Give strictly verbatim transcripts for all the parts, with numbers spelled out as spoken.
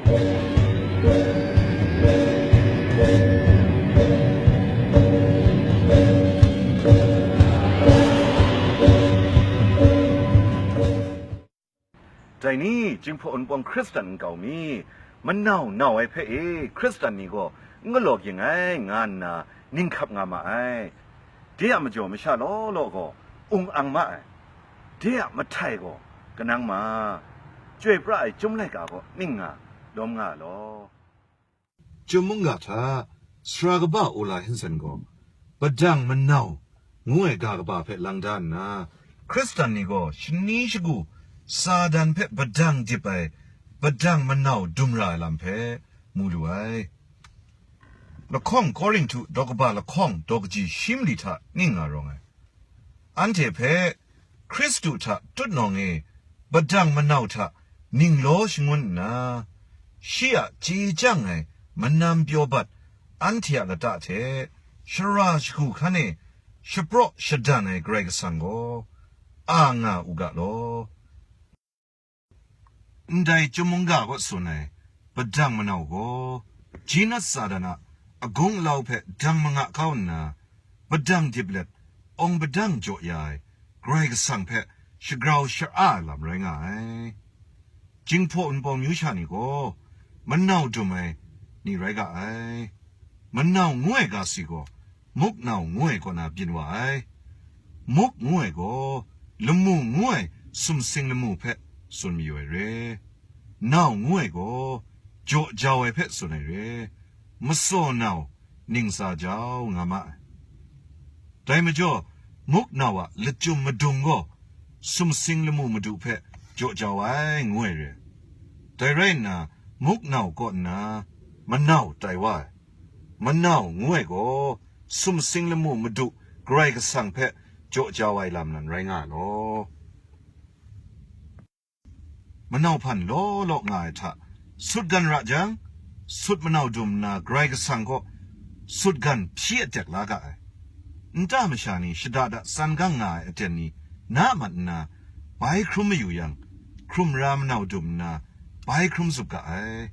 Dai ni, Jinghpaw Wunpawng Hkristan nkau mi, manau nau ai hpe e, Hkristan ni gaw n galaw ging ai, nga nna ning hkap nga ma ai. De a majaw masha law law gaw ung ang ma ai. De a mahtai gaw kanang ma, chyoi pra ai Chyum laika gaw ning nga lawm nga ai law. Chyum mungga hta, sara kaba Ola Hanson gaw, padang manau ngu ai ga kaba hpe lang da nna, Hkristan ni gaw shani shagu Satan hpe padang dip ai padang manau dum ra ai lam hpe mu lu ai. Lahkawng Korinhtu daw kaba lahkawng daw kaji shi mali hta ning nga rawng ai. Anhte hpe Hkristu hta tutnawng e padang manau hta ninglaw shangun nna, shi a chye chyang ai manam pyaw bat anhte a lata hte shara shagu hkan e shapraw shadan ai Karai Kasang gaw a nga u ga law. Ndai Chyum mungga kaw tsun ai padang manau gaw, Jinat Satan a agung alau hpe dang manga kau nna, padang dip let, awng padang jaw ya ai Karai Kasang hpe shagrau shara ai lam rai nga ai. Jinghpaw Wunpawng myu sha ni gaw manau dum ai ni rai ga ai. Manau ngu ai ga si gaw, muk nau ngu ai kaw na byin wa ai. Muk ngu ai gaw, lamu ngu ai sumsing lamu hpe tsun mayu ai re. Nau ngu ai gaw, jaw jau ai hpe tsun ai re. Masaw nau, ningsa jau nga ma ai. Dai majaw, muk nau a lachyum madung gaw, sumsing lamu madu hpe jaw jau ai, ngu ai re. Dai rai nna, muk nau kaw nna, manau tai wa ai. Manau ngu ai gaw, sumsing lamu madu Karai Kasang hpe jaw jau ai lam nan rai nga ai law. Manau hpan law law nga ai hta, sutgan ra jang, sut manau dum nna Karai Kasang kaw sutgan hpyi atek la ga ai. Nta masha ni shada da san gang nga ai aten ni na mat nna, bai hkrum mayu yang, hkrum ra manau dum nna, bai hkrum zup ga ai.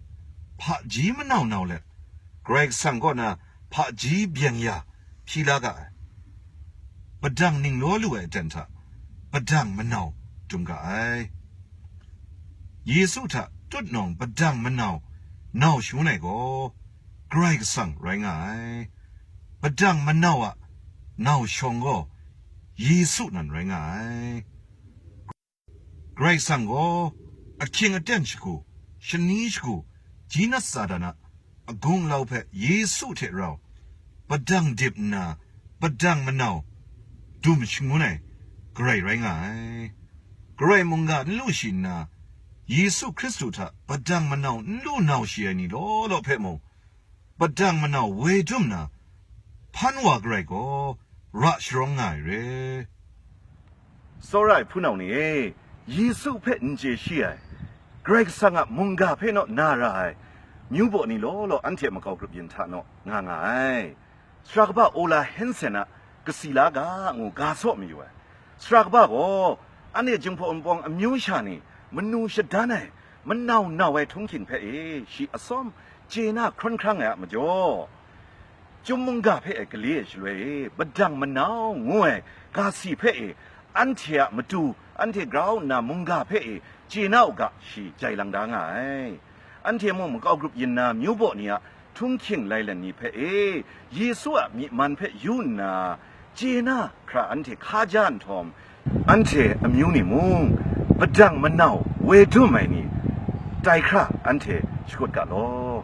Hpaji manau nau let, Karai Kasang kaw na hpaji byeng ya hpyi la ga ai. Padang ninglaw lu ai aten hta, padang manau dum ga ai. Yesu hta tutnawng padang manau nau shangun ai gaw, Karai Kasang rai nga ai. Padang manau a nau shawng gaw, Yesu nan rai nga ai. Karai Kasang gaw, ahkying aten shagu, shani shagu, Jinat Satan a agung alau hpe Yesu hte rau, padang dip nna, padang manau dum shangun ai Karai rai nga ai. Karai mungga n lu shi nna, Yesu Hkristu hta padang manau n lu nau shi ai ni law law hpe mung, padang manau woi dum na, hpan wa Karai gaw ra sharawng nga ai re. Tsawra ai hpunau ni e, Yesu hpe n chye shi ai, Karai Kasang a mungga hpe naw na ra ai, myu baw ni law law anhte makau grup yin hta naw nga nga ai. Sara kaba Ola Hanson a kasi la ga ngu ga saw mayu ai. Sara kaba gaw, anhte Jinghpaw Wunpawng amyu sha ni manu shadan ai, manau nau ai htunghkin hpe e shi atsawm chye na hkrawn hkrang ai a majaw, Chyum mungga hpe e gale ai shaloi e, padang manau ngu ai ga si hpe e, anhte a matu, anhte grau nna mungga hpe e chye na u ga, shi jai lang da nga ai. Anhte mung makau grup yin na myu baw ni a htunghking lailen ni hpe e, Yesu a myi man hpe yu nna, chye na hkra anhte hkaja nhtawm, anhte amyu ni mung, padang manau woi dum ai ni tai hkra anhte shakut ga law.